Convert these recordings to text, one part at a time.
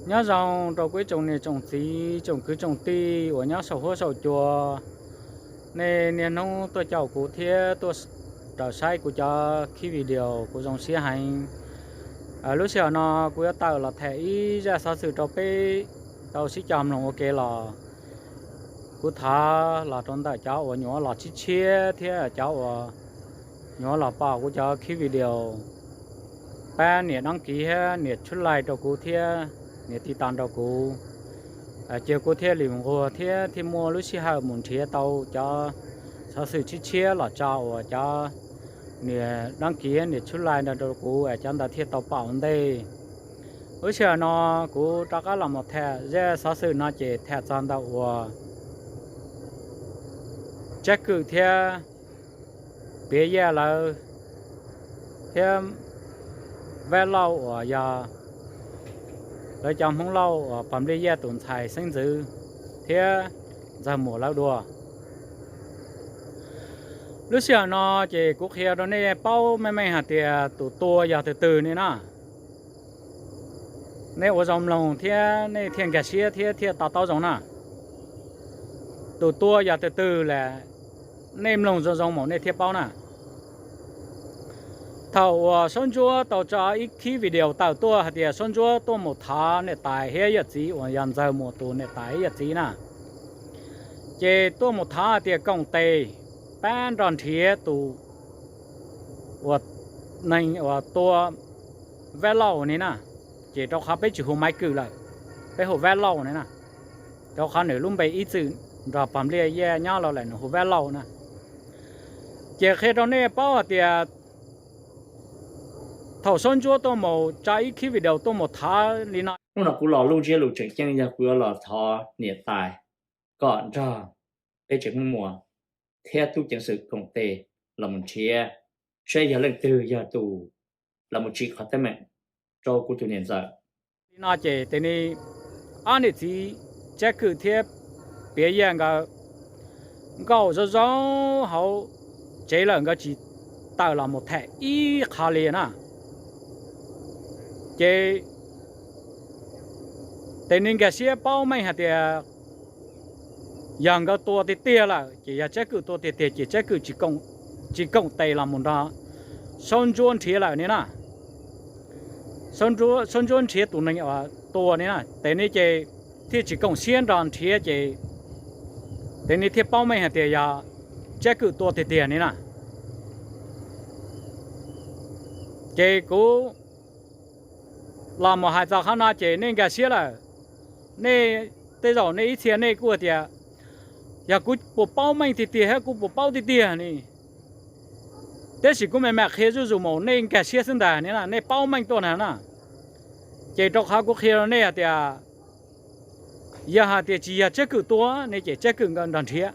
Nyob zoo rau kuv ib tsoom niam tsoom txiv tsoom kwv tsoom tij uas nyob saum huab saum cua, nej niaj hnub tuaj caum kuv thiab tuaj raws saib kuv cov clip video, kuv zoo siab heev. Lub sij hawm no kuv yuav tawm los tham ib zaj xov xwm rau peb tau sib cog mloog ua ke los. Kuv thov los rau ntawm cov uas nyuam qhuav los tshiab tshiab thiab cov uas nyuam qhuav los pom kuv cov clip video, pab nias đăng ký thiab nias subscribe rau kuv thiab nias tiv tas rau kuv, ces kuv thiaj li nquag thiab thiaj muaj lub sij hawm mus nrhiav tau cov xov xwm tshiab tshiab los tso uas cov nias đăng ký nias subscribe ntawd rau kuv es cov ntawd thiaj tau pom ua ntej. Lub sij hawm no kuv rov qab los mus tham zaj xov xwm no ces tham txog ntawm uas Tsab Kwm thiab Piav Yaj lawv thiab Vaj Lauj uas yog lawv cov Hmoob Lauj uas Pog Npliaj Yaj tus ntxhais xeeb ntxwv thiab Ntxawg Muas lawv dua. Lub sij hawm no ces kuv qhia rau nej paub meej meej hais tias tus tua yog tus twg ne na. Nej ua zoo mloog thiab nej thiaj nkag siab thiab thiaj to taub zoo na. Tus tua yog tus twg lawm, nej mloog zoo zoo mas nej thiaj paub na. Thaum uas Saub Ntsuab tau tso ib clip video tawm tuaj hais tias Saub Ntsuab tuaj mus thov niam tais thiab yawm txiv uas yog Ntxawg Muas tus niam tais thiab yawm txiv na, ces tuaj mus thov hais tias koom tes pab nrog nrhiav tus uas neeg uas tua Vaj Lauj ne na. Ces rau qhov peb tsis hu Maiv Kwm lawm, peb hu Vaj Lauj ne na, rau qhov nws lub npe ib txwm nrog Pog Npliaj Yaj nyob los lawm nws hu Vaj Lauj na. Ces qhia rau nej paub hais tias thaum Saub Ntsuab tuaj mus tso ib clip video tuaj mus thov li no. Hnub no kuv los lub ntsiab lus tseem ceeb yog kuv yuav los thov niam tais kom nrog peb tsev Hmoob Muas thiab tub ceev xwm koom tes los mus nrhiav saib yog leej twg yog tus los mus tsim qhov teeb meem rau kuv tus niam ntxawm. Li no ces tes ni ob niam txiv Tsab Kwm thiab Piav Yaj nkawd nkaum zoo zoo hauv tsev lawm, nkawd tsis tawm los mus tham ib qho li na. Ces tes ni nkag siab paub meej hais tias yog nkawd tua tiag tiag lawm ces yog Tsab Kwm tua tiag tiag ces Tsab Kwm tsis koom tes los mus nrog Saub Ntsuab nrhiav lawm ne na. Saub Ntsuab nrhiav tus neeg uas tua ne na, tes ni ces thiaj tsis koom siab nrog nrhiav ces tes ni thiaj paub meej hais tias yog Tsab Kwm tua tiag tiag ne na. Ces kuv los mus hais txog qhov no ces nej nkag siab lawm. Nej tej zaum nej ib txhia nej kuj tias yog kuv puas paub meej tiag tiag thiab kuv puas paub tiag tiag ne. Tiam sis kuv mam mam qhia zuj zus mus nej nkag siab xwb ntag ne na, nej paub meej tuaj na na. Ces rau qhov kuv qhia rau nej hais tias yog hais tias tsis yog Tsab Kwm tua ne ces Tsab Kwm nkawd nrog nrhiav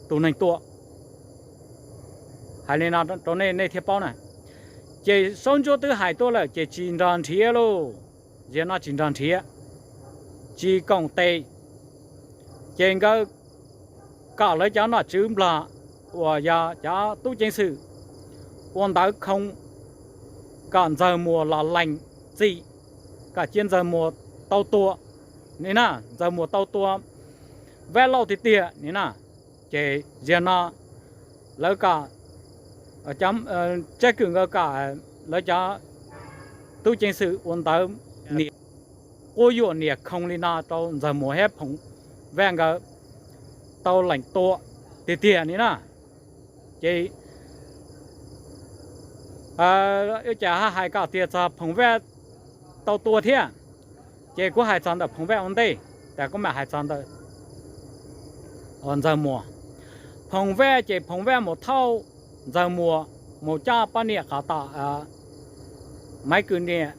tus neeg tua. Hais li no rau nej nej thiaj paub na. Ces Saub Ntsuab twb hais tuaj lawm ces tsis nrog nrhiav lauj. Ziag no tsis nrog nrhiav, tsis koom tes. Ces nkawd kom lawv cov nom tswv Nplog uas yog cov tub ceev xwm ua ntawv khoo kom Ntxawg Muas los lees txim, kom cia Ntxawg Muas tau tua ne na, Ntxawg Muas tau tua Vaj Lauj tiag tiag ne na. Ces ziag no lawv kom Tsab Kwm nkawd kom lawv cov tub ceev xwm ua ntawv niam quab yuam niam khoo li no rau Ntxawg Muas thiab Phoom Vaj nkawd tau lees tua tiag tiag ni na. Ces ua cas hais kom tias txog Phoom Vaj tau tua thiab, ces kuv hais txog ntawm Phoom Vaj ua ntej, tas kuv mam hais txog ntawm Ntxawg Muas. Phoom Vaj ces Phoom Vaj mus thauj Ntxawg Muas mus coj poj niam qhov tom Maiv Kwm niam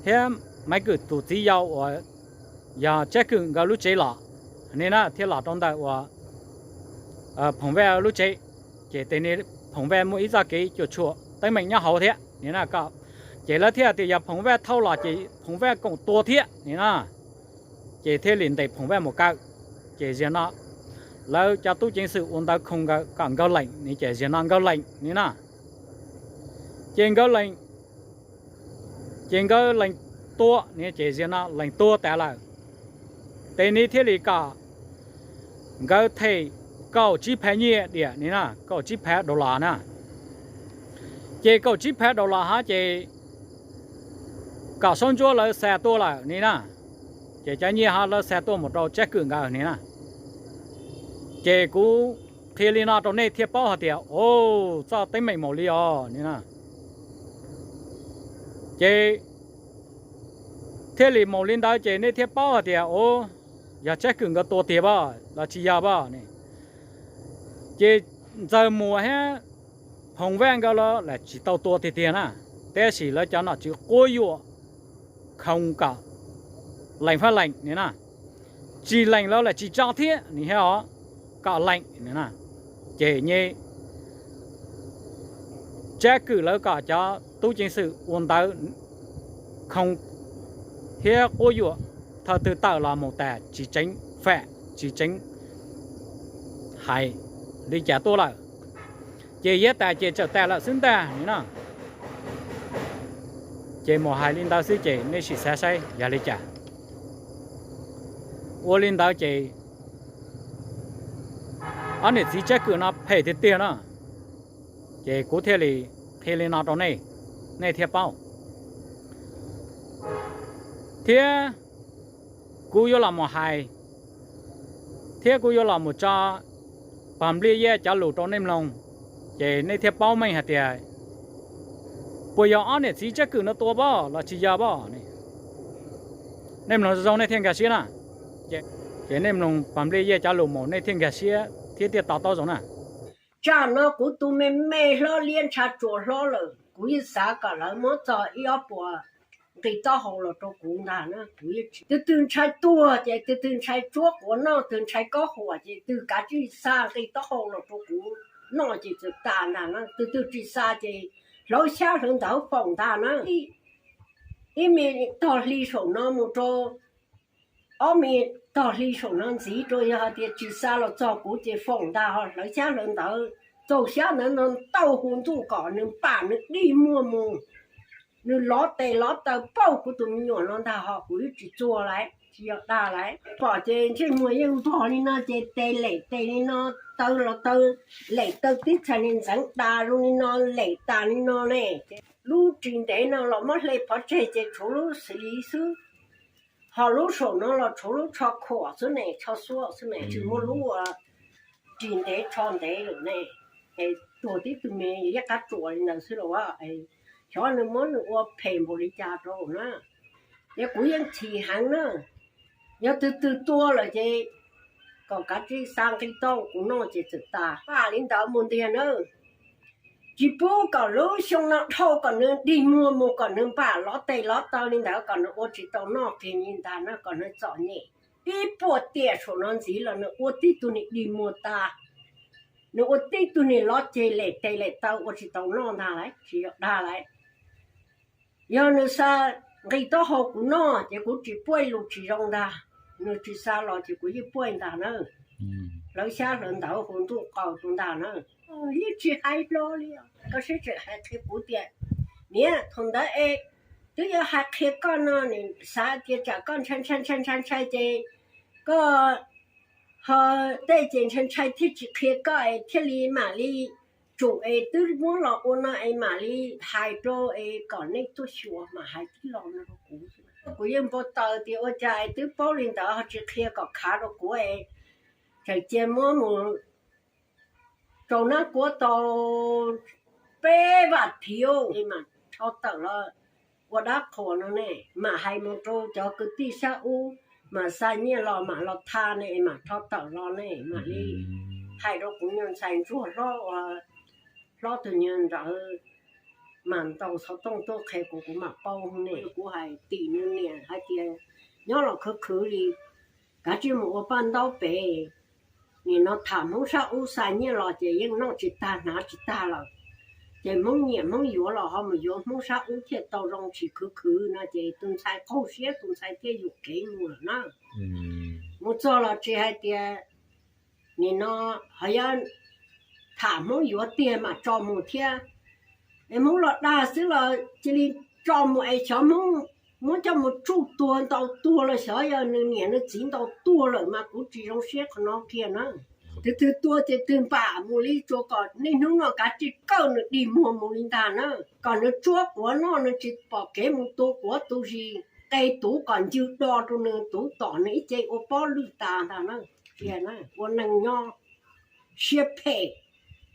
thiab Maiv Kwm tus txiv yau uas yog Tsab Kwm nkawd lub tsev los ne na, thiaj los rau ntawm uas Phoom Vaj lub tsev. Ces tes ni Phoom Vaj muaj ib txoj kev cuam tshuam teeb meem nyob hauv thiab ne na. Ces lawv thiaj tias yog Phoom Vaj thauj los ces Phoom Vaj koom tua thiab ne na. Ces thiaj li ntes Phoom Vaj mus kaw. Ces ziag no lawv cov tub ceev xwm ua ntawv khoo nkawd kom nkawd lees ne, ces ziag no nkawd lees ne na. Ces nkawd lees, ces nkawd lees tua ni ces zaum no lees tua tas lawm, ces nws thiaj li kom nkawd them kaum tsib phav nyiaj diam ni na, kaum tsib phav dollar na. Ces kaum tsib phav dollar hov ces kom Saub Ntsuab lawv xa tuaj lawm ni na, ces cov nyiaj hov lawv xa tuaj mus rau Tsab Kwm nkawd ni na. Ces kuv qhia li no rau nej thiaj paub hais tias, o, txoj teeb meem mus li os ni na. Ces thiaj li mus li ntawd ces nej thiaj paub hais tias, o, yog Tsab Kwm nkawd tua tiag pab los tsis yog pab ne. Ces Ntxawg Muas thiab Phoom Vaj nkawd los lawv tsis tau tua tiag tiag na, tab sis lawv cov nom tswv quab yuam khoo kom lees fab lees ni na, tsis lees lawv lawv tsis tso thiab ni thiab os, kom lees ni na. Ces nyeb Tsab Kwm lawv kom cov tub ceev xwm ua ntawv khoo thiab quab yuam, thaum twg tawm los mus tas tsis tseev fam tsis tseev hais li cas tuaj lawm. Ces yav tas ces txawm tas lawm xwb ntag ni na. Ces mus hais li ntawd xwb ces nej sim xav saib yog li cas. Ua li ntawd ces ob niam txiv Tsab Kwm no phem tiag tiag na. Ces kuv thiaj li qhia li no rau nej, nej thiaj paub. Thiab kuv yuav los mus hais, thiab kuv yuav los mus tso Pog Npliaj Yaj cov lus rau nej mloog, ces nej thiaj paub meej hais tias puas yog ob niam txiv Tsab Kwm no tua pab los tsis yog pab. Nej mloog zoo nej thiaj nkag siab na. Ces nej mloog Pog Npliaj Yaj cov lus mus nej thiaj nkag siab thiab thiaj to taub zoo na. Tsam no kuv tus me me hlob liab ntshav tsuas hlob lawm, kuv yeej xav kom lawv muab txog ib ob puas nqi taub hau los rau kuv ntag na. Kuv yeej tsis, tus twg ntshai tuag ces tus twg ntshai tsuab quav noj, tus ntshai kob huam ces tus kav tsij xa nqi taub hau los rau kuv noj ces txawm tas ntag na. Tus twg tsis xa ces hlawv xyab hlawv ntawv foom ntag na. Ib me tog hli saum no mus rau ob me tog hli saum no ntxiv rau, yog hais tias tsis xa los txog kuv ces foom ntag, ho hlawv xyab hlawv ntawv, txaus xyab ntawv no tauj hu ntuj kom nws npam nws dig muag mus, nws lov tes lov taw pauj kuv tus me nyuam no ntag, ho kuv yeej tsis txuag lawm, tsis yog dag lawm. Pom ces ntsej muag yeej npog li no ces tes lem tes li no, taw los taw lem taw tib txhais li ntxeev das zoo li no, lem tas li no ne. Lub ris ntev no los muab hle pov tseg ces tshuav lub xis li xwb, ho lub saum no los tshuav lub tsho khuam xwb ne, tsho xuab xwb ne, tsis muaj lub ris ntev tsho ntev lawm ne. Es tuag tib tug me liab qab tsuas li ntawd xwb los, xyov nws muab nws ua phem npaum li cas rau na. Ces kuv yeej chim heev na. Yog tus twg tua lawm ces kom kav tsij xa nqi taub hau kuv noj ces txawm tas. Npam li ntawd mus ntiag na. Tsis pub kom lub xyoo no dhau, kom nws dig muag mus, kom nws npam lov tes lov taw li ntawd, kom nws ua tsis tau noj kiag li ntag na, kom nws txom nyem. Ib puas tiam saum no ntxiv los nws ua tib tug niag dig muag tas, nws ua tib tug niag lov ceg lem tes lem taw ua tsis tau noj ntag lauj, tsis yog dag lauj. Yog nws xa nqi taub hau kuv noj ces kuv tsis puaj lus tsis zoo ntag, nws tsis xa los ces kuv yeej puaj ntag na. Hlawv xyab hlawv ntawv hu ntuj qaug rau ntag na. Yeej tsis hais hlo li, koj sib tseem hais qhia kuv tias, niam, thaum ntawd es twb yuav hais qhia koj no, nws xav tias tsam koj ntshai ntshai ntshai ntshai ntshai ces koj ho tej ces ntshai ntshai thiaj tsis qhia koj es thiaj li mam li tsum es twb muab los ua no es mam li hais rau es kom nej tuaj xyuas mam hais tib lo no rau kuv. Kuv yeej npau taws tias ua cas es twb paub li ntawd ho tsis qhia kom khav rau kuv es tseem cia muab mus rau nab kuab tau peb vam thiv es mam rho tawm los ua dab qhuas no ne, mam hais mus rau cov kwv tij sab ub, mam xa nyiaj los mam los tha ne, mam rho tawm los ne, mam li hais rau kuv nyuag ntxhais ntsuag hlob, hlob tus nyuag nrawd, mam ntaus xov tooj tuaj qhia kuv, kuv mam paub ne. Kuv hais tim nws niam hais tias nyob los khwv khwv li, kav tsij mus ua paj ntaub pem, nim no tham Hmoob sab ub xa nyiaj los ces yeej noj tsis tag hnav tsis tag lawm. Ces Hmoob nyiam Hmoob yuav los ho mus yuav Hmoob sab ub thiaj tau zoo, tsis khwv khwv no ces tus ntxhais qaug siab, tus ntxhais thiaj yuam kev mus lawm na. Mus txog los tsis hais tias nim no ho yuav tham Hmoob yuav tiag mam tso mus thiab. Es Hmoob los dag xwb los cia li tso mus es xyov Hmoob muab coj mus tsuj tuag ntaus tuag los xyov yog nws niam nws txiv ntaus tuag lawm mas kuv tsis zoo siab qhov no kiag na. Twg twg tuag ces twg npam mus li, tsuas kom niaj hnub no kav tsij kawj nws dig muag mus li ntag na, kom nws tsuab quav noj, nws tsis pom kev mus tu quav tu zis, qe tuv kom ncw do rau nws, tuv tom nws ib ce ua pob lwj tas ntag na. Ua neeg nyob siab phem,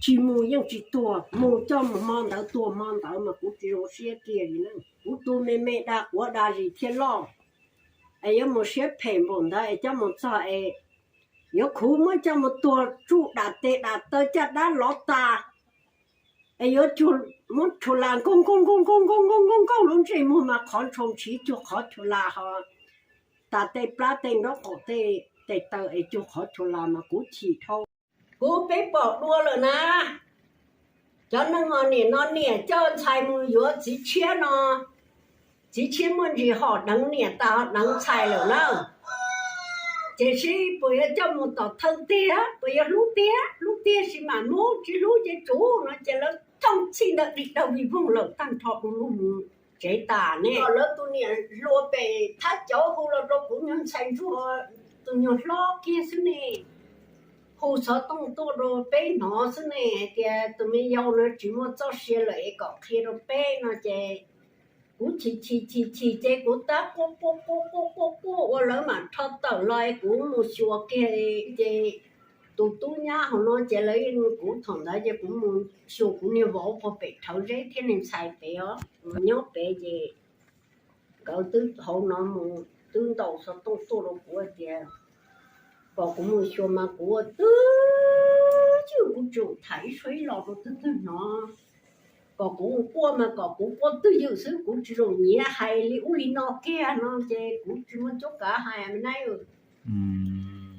tsis mus yeej tsis tuag, mus coj mus hmo ntawd tuag hmo ntawd mas kuv tsis zoo siab kiag li na. Kuv tu me me dag quav dag zis thiaj loj, es yuav mus siab phem npaum ntawd es coj mus txog es yuav khuv muab coj mus tuag tsuj dam tes dam taw caj dab lov tas, es yuav muab chua las nkaug nkaug nkaug nkaug nkaug nkaug nkaug nkaug lub ntsej muag mas qhov ntsho ntshiv cuag qhov chua las ho tas tej plab tej nraub qaum tej tes taw es cuag qhov chua las mas kuv chim dhau. Kuv peb pom dua lawm na, cov neeg os, niam no niam coj ntxhais mus yuav txiv tshiab no, txiv tshiab muaj ntsis hom deev niam tas deev ntxhais lawm na. Ces seb puas yuav coj mus tom thawj tiag, puas yuav hlub tiag, hlub tiag sis mam muab, tsis hlub ces tsum no ces lawv thooj txhij ntawd dim dawg vij voog lawm tag nrho du lug mus tsev tas ne. Lawv tus niam hluas pem thab cauv hu los rau kuv nyuag ntxhais ntsuag, tus nyuag hlob kiag xwb ne, hu xov tooj tuaj rau peb hnov xwb ne hais tias tus me yau no tsis muaj txoj sia lawm es kom qhia rau peb no ces kuv chim chim chim chim ces kuv tab quaj quaj quaj quaj quaj quaj ua lawv mam rho tawm los es kuv mus xyuas kiag ces tus tub nyab hauv no ces lawv, kuv thaum ntawd ces kuv mus xyuas kuv niag vauv puag pem rhawv zeb thiab niag ntxhais pem os, nyob pem ces nkawd twb hauv no mus twb ntaus xov tooj tuaj rau kuv hais tias kom kuv mus xyuas mas kuv ua twj ywm, kuv tseem tham ib suab ib los rau twg twg hnov, kom kuv mus quaj mas kom kuv quaj twj ywm xwb, kuv tsis zoo nyiav hais li ub li no kiag no ces kuv tsis muaj cuab kav hais me na.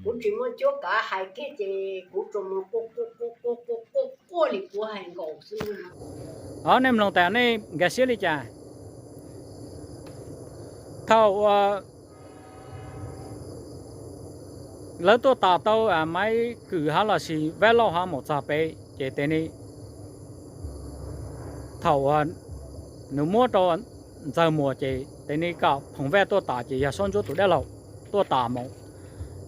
Kuv tsis muaj cuab kav hais kiag ces kuv tsuas mus quaj quaj quaj quaj quaj li kuv hais nkaus xwb. Os, nej mloog tas nej nkag siab li cas? Thaum uas lawv tuaj tas tau Maiv Kwm hab lossis Vaj Lauj hab mus txog pem ces tes ni, thaum uas nws muab rau Ntxawg Muas ces tes ni kom Phoom Vaj tuaj tas ces yog Saub Ntsuab tus dab laug tuaj tas mus.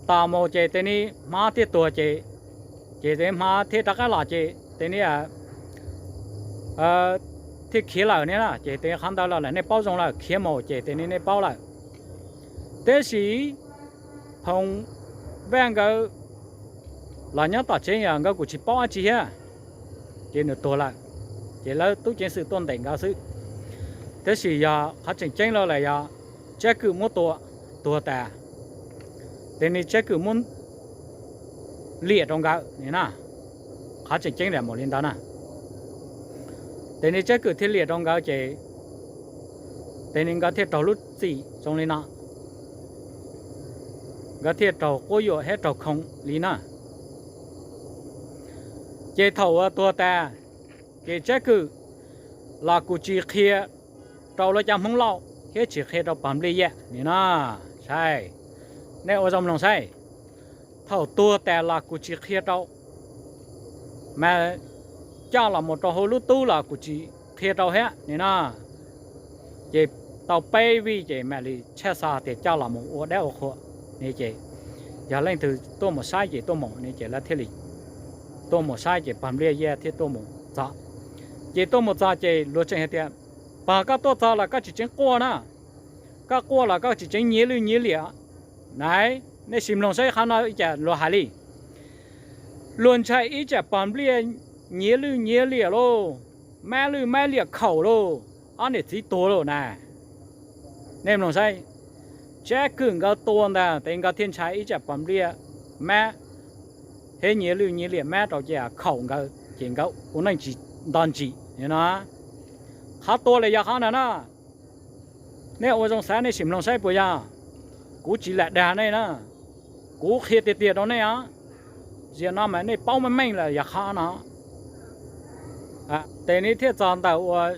Tas mus ces tes ni Hmab thiaj tuag ces, ces tes Hmab thiaj rov qab los ces tes ni thiaj khiav lawm ne na. Ces tes qhov ntawd los lawm nej paub zoo lawm, khiav mus ces tes ni nej paub lawm. Tab sis Phoom Vaj nkawd los nyob tom tsev, nkawd kuj tsis paub dab tsi thiab, ces nws tuag lawm, ces lawv tub ceev xwm tuaj ntes nkawd xwb. Tab sis yog qhov tseem ceeb los lawm yog Tsab Kwm muab tua tuag tas, tes ni Tsab Kwm muab liam rau nkawd na. Qhov tseem ceeb lam mus li ntawd na. Tes ni Tsab Kwm thiaj liam rau nkawd ces tes ni nkawd thiaj raug lub txim zoo li no, nkawd thiaj raug quab yuam thiab raug khoo li na. Ces thaum uas tuag tas, ces Tsab Kwm los kuj tsis qhia rau lawv cov Hmoob Lauj thiab tsis qhia rau Pog Npliaj Yaj ni na. Saib, nej ua zoo mloog saib, thaum tuag tas los kuj tsis qhia rau, mas coj los mus rau hauv lub tub los kuj tsis qhia rau thiab ni na. Ces tau peb vij ces mam li tshaj xov tias coj los mus ua dab ua qhua ne. Ces yog leej twg tuaj mus saib ces tuaj mus ne, ces lawv thiaj li tuaj mus saib ces Pog Npliaj Yaj thiaj tuaj mus txog. Ces tuaj mus txog ces luag tseem hais tias, Pog, koj tuaj txog los koj tsis tseev quaj na, koj quaj los koj tsis tseev nyiav lwj nyiav liam na. Nej sim mloog saib qhov no ib cas luag hais li. Luag ntshai ib tsam Pog Npliaj nyiav lwj nyiav liam lauj, mab lwj mab liam khaum lauj, ob niam txiv tuag lauj na. Nej mloog saib, Tsab Kwm nkawd tua ntag tes nkawd thiaj ntshai ib tsam Pog Npliaj mab thiab nyiav lwj nyiav liam mab rau ces khaum nkawd ces nkawd ua neej tsis nto ntsim no. Qhov tua los yog qhov ntawd na. Nej ua zoo xav nej sim mloog saib puas yog. Kuv tsis lam dag nej na, kuv qhia tiag tiag rau nej os. Ziag no mas nej paub meej meej los yog qhov no. Tes ni thiaj txog ntawm uas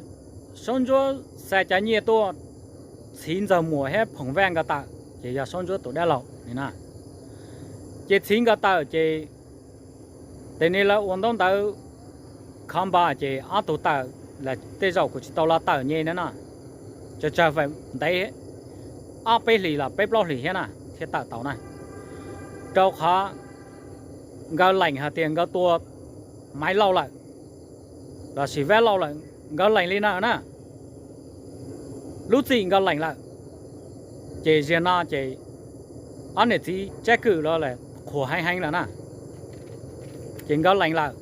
Saub Ntsuab xa cov nyiaj tuaj txhiv Ntxawg Muas thiab Phoom Vaj nkawd tawm, ces yog Saub Ntsuab tus dab laug ni na. Ces txhiv nkawd tawm ces tes ni lawv ua ntaub ntawv khov npa ces ob tug tawm, tej zaum kuj tsis tau los tawm nyem na no, tsawg tsawg fam ntev ob peb hlis los peb plaub hlis thiab na thiaj tawm tau na. Rau qhov nkawd lees hais tias nkawd tua Maiv Lauj lawm lossis Vab Lauj lawm, nkawd lees li no na, lub txim nkawd lees lawm, ces ziag no ces ob niam txiv Tsab Kwm los qhuas heev heev lawm na, ces nkawd lees lawm.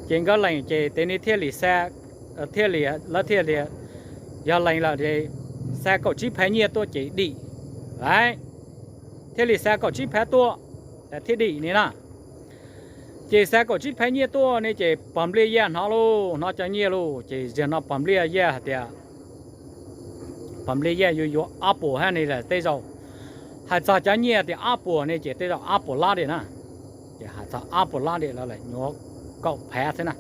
Ces nkawd lees ces tes ni thiaj li xa, thiaj li, lawv thiaj li, yog lees lawm es xa kaum tsib phav nyiaj tuaj ces dim, thiaj li xa kaum tsib phav tuaj thiaj dim ni na. Ces xa kaum tsib phav nyiaj tuaj ne ces Pog Npliaj Yaj hnov lauj, hnov cov nyiaj lauj, ces ziag no Pog Npliaj Yaj hais tias, Pog Npliaj Yaj yuav yuav ob puas thiab ne, tej zaum hais txog cov nyiaj tias ob puas ne ces tej zaum ob puas lab diam na. Ces hais txog ob puas lab diam los lawm nyuam kaum phav xwb na.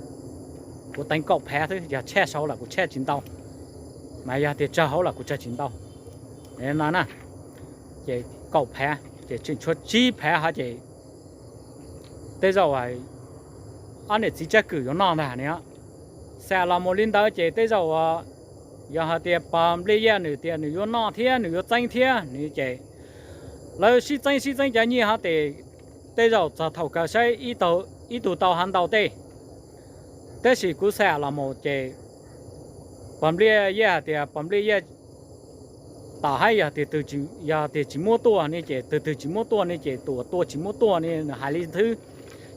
Kuv teev kaum phav xwb, yog tshaj saud los kuv tshaj tsis ntau, mas yog tias tsawg hauv los kuv tsawg tsis ntau no na. Ces kaum phav ces tseem tshuav tsib phav hov ces tej zaum ob niam txiv Tsab Kwm yuav noj ntag ni. Xa los mus li ntawd ces tej zaum yog hais tias Pog Npliaj Yaj nws tias nws yuav noj thiab nws yuav txeeb thiab nws ces lawv sib txeeb sib txeeb cov nyiaj hov ces tej zaum txog thaum kawg saib ib tug tau hov ntau tej. Tab sis kuv xa los mus ces Pog Npliaj Yaj hais tias Pog Npliaj Yaj tom haib yog tias, yog tias tsis muab tuaj ne ces tus twg tsis muab tuaj ne ces tus uas tua tsis muab tuaj ne nws hais li xwb.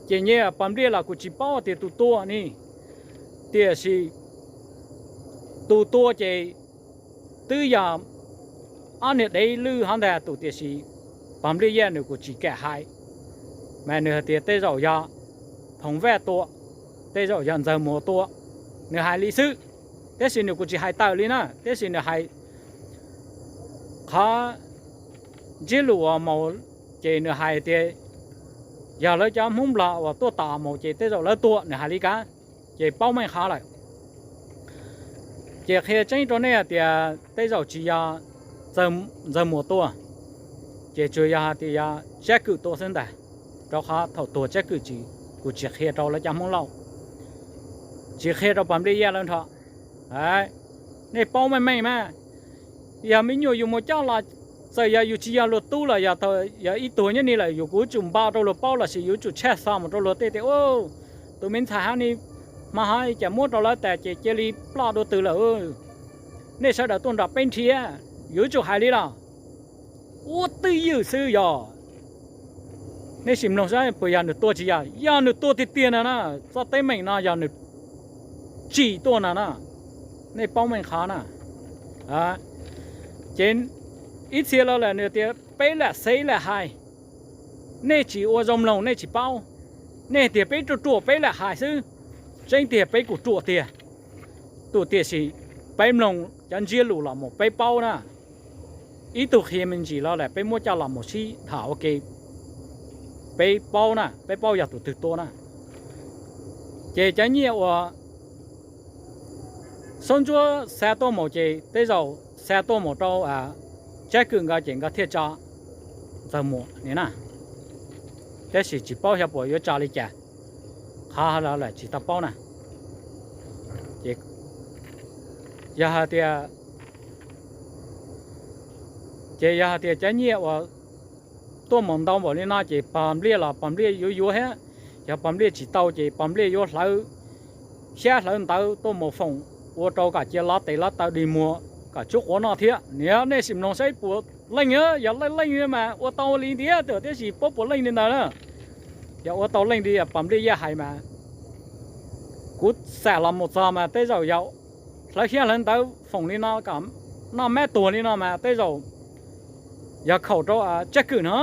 Ces nyias Pog Npliaj los kuv tsis paub tias tus tua ne, tiam sis tus tua ces twb yog ob niag dev lwj hov ntag tus, tiam sis Pog Npliaj Yaj nws kuj tsis kam hais, mas nws hais tias tej zaum yog Phoov Vaj tua, tej zaum yog Ntxawg Muas tua, nws hais li xwb. Tab sis nws kuj tsis hais tawm li na, tab sis nws hais qhov ntsiab lus uas mus ces nws hais tias yog lawv cov Hmoob Nplog uas tuaj tom mus ces tej zaum lawv tua, nws hais li kab. Ces paub meej qhov lawm. Ces qhia tseeb rau nej hais tias tej zaum tsis yog Ntxawg Muas tua, ces tsuas yog hais tias yog Tsab Kwm tua xwb ntag, rau qhov thaum tuag Tsab Kwm tsis, kuv tsis qhia rau lawv cov Hmoob Lauj, tsis qhia rau Pog Npliaj Yaj lawv nrho. Nej paub meej meej mas, yog me nyuam yus mus coj los, txawm yog yus tsis yog luag tub los yog, yog ib tug nyob ni lawm yus kuj yuav tsum npau rau luag paub lossis yuav tsum tshaj xo mus rau luag tej tias tus me ntxhais hov ni hmo hov cas muab rau lawv tas ces cia li ploj dua twg lawm, nej sawv daws tuaj nrog peb nrhiav, yuav tsum hais li los. Ua twj ywm xwb yog. Nej sim mloog saib puas yog nws tua tsis yog, yog nws tua tiag tiag no na, txoj teeb meem no yog nws tsim tuaj no na, nej paub meej qhov na. Ces ib txhia los lawm nws tias peb lam xev lam hais, nej tsis ua zoo mloog nej tsis paub, nej tias peb ruam ruam peb lam hais xwb, tseeb tiag peb kuj ruam tiag. Tus tiam sis peb mloog cov ntsiab lus los mus peb paub na, ib tug qhia me ntsis los lawm peb muab coj los mus sib tham ua ke, peb paub na, peb paub yog tus twg tua na. Ces cov nyiaj uas Xab Ntsuab xa tuaj mus ces tej zaum xa tuaj mus rau Tsab Kwm nkawd ces nkawd thiaj tso Ntxawg Muas ni na. Tab sis tsis paub xyov puas yuav tso li cas, qhov los lawm tsis tau paub na. Ces yog hais tias, ces yog hais tias cov nyiaj uas tuaj mus ntau npaum li no ces Pog Npliaj los Pog Npliaj yuav yuav thiab, yog Pog Npliaj tsis tau ces Pog Npliaj yuav hlawv xyab hlawv ntawv tuaj mus foom ua rau kom cia lov tes lov taw dig muag kom tsub quav noj thiab. Niam, nej sim mloog saib puas leej, yog leej leej mas ua tau li ntiav tiam sis paub puas leej li ntawd na. Yog ua tau leej li Pog Npliaj Yaj hais mas kuv xam los mus txog mas tej zaum yog hlawv xyab hlawv ntawv foom li no kom noj mab tuag li no mas tej zaum yog khaum rau Tsab Kwm no,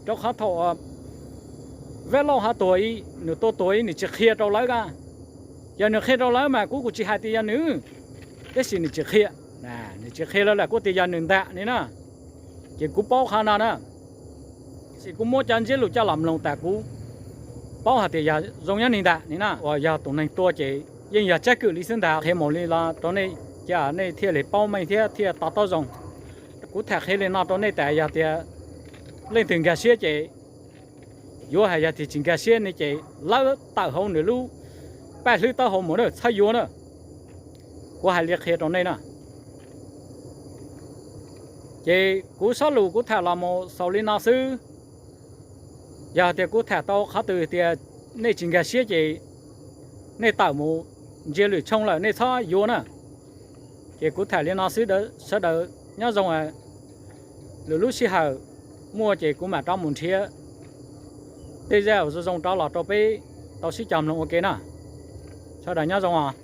rau qhov thaum Vaj Lauj ho tuag, nws tua tuag nws tsis qhia rau lawv a. Yog nws qhia rau lawv mas kuv kuj tsis hais tias yog nws, tab sis nws tsis qhia. Nws tsis qhia lawv lawm kuv tias yog nws ntag ni na. Ces kuv paub qhov no na, tab sis kuv muab cov ntsiab lus coj los mloog tas kuv paub hais tias yog zoo nyob ni ntag ni na. Uas yog tus neeg tua ces yeej yog Tsab Kwm li xwb ntag. Qhia mus li los rau nej, ces nej thiaj li paub meej thiab thiaj to taub zoo. Kuv tham qhia li no rau nej tas yog tias leej twg nkag siab ces yuav, hais yog tias tsis nkag siab ne ces lawv tawm hauv nws lub paj hlwb taub hau mus na, txhob yuav na. Kuv hais li qhia rau nej na. Ces kuv sob lus kuv tham los mus xaus li no xwb. Yog tias kuv tham tau qhov twg tias nej tsis nkag siab ces nej tawm mus ntsia lwm tshooj lawm nej txhob yuav na. Ces kuv tham li no xwb, sawv daws nyob zoo. Lwm lub sij hawm muaj ces kuv mam rov mus nrhiav tej zaj zoo zoo rov los rau peb tau sib cog mloog ua ke na. Sawv daws nyob zoo os.